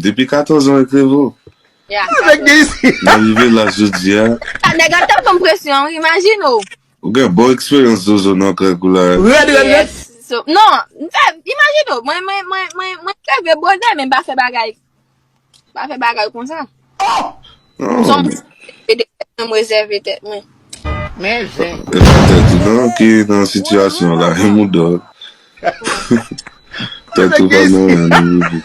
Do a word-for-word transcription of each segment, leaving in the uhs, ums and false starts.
Depi katòz an, e Krevo. Ya. Nèg gen isi. Nan rive la jodi a, Sa nèg ap tap ban m presyon, imajine w. Ou gen bon eksperyans zozo nan krèk ou la. Rèd, rèd, rèd. Yes. So, non, m fè, imajine w, mwen, mwen, mwen, mwen, mwen kreve bonè, men m pa fè bagay. M pa fè bagay konsa. Non. Son mwen rezève tèt mwen. Men zen. E pa tèt ou non ki nan sitiyasyon la, e moudòk. Tèt ou pa nan anyen, nou vle.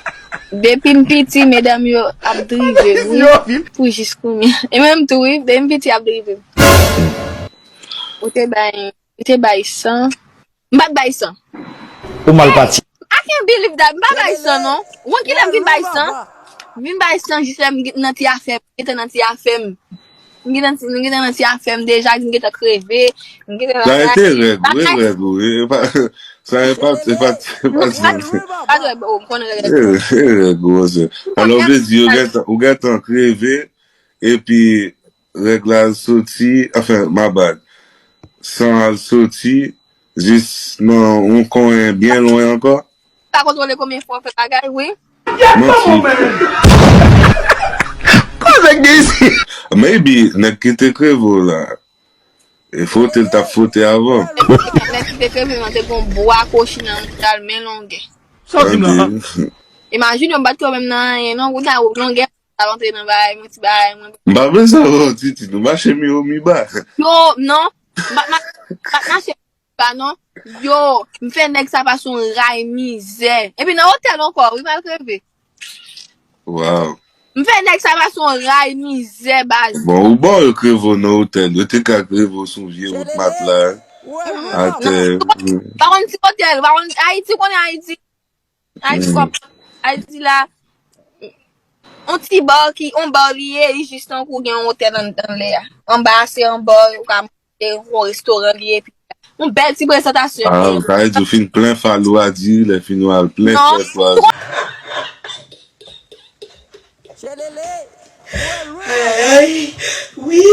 Depi m piti, medam yo ap drive m, wi. Yo, vin. Pou jis kounye. E menm tou, wi, depi m piti ap drive m. Ou te bay, ou te bay san. M pa t bay san. Ou mal pati. I can't believe that. M pa bay san, non. Ou wè kilè m vin bay san? M vin bay san jis lè m gen- nan ti afè m. M gentan nan ti afè m. M gentan ti- m gentan nan ti afè m deja, m gentan kreve. M gentan Sa e te règ ou, e règ ou. E pa, sa e pa, e pa, e pa, Pa dwe, oh, m konn règ. e, e règ ou, monchè. Alò, vle di, ou gentan, ou gentan kreve, epi règ la al soti, anfen, my bad. San al soti, jis nan yon konyen byen lwen ankò. Pa kontwole konbyen fwa w fè bagay, wi. Manti. Koze gen isi. Maybe, nèg ki te kreve w la. E fwote l t ap fwote avan. Nèg ki te kreve m nan te gon bwa kochi nan moutal men longè. Sa w di m la. Tande. Imajine w bat kò menm nan anyen, non, ou ta ou longè, ta antre nan bagay, mwen ti bagay, mwen. M pa bezwen wè w, Titi, nou mache mi wo mi ba. Yo, non, m pa m pa mache ba, non. Yo, m fè nèg sa pase yon ray mizè. Epi nan otèl ankò, wi, m al kreve. Wow. M fè nèg sa pase yon ray mizè, baz. Bon, ou bon, yo kreve w nan otèl. Yo te ka kreve w sou vye wout matla, atè. Pa konn ti otèl, pa konn Ayiti, konnen Ayiti. Ayiti, kòm Ayiti la, yon ti ba ki, yon ba li ye, li jis tankou gen yon otèl an- anlè a. Anba a se yon ba, ou ka manje, yon restoran li ye, epi yon bèl ti prezantasyon. Ah, sa vle di w fin plen fal ou a diri, lè fin ou al plen Non. Fès ou a. Ay, wi.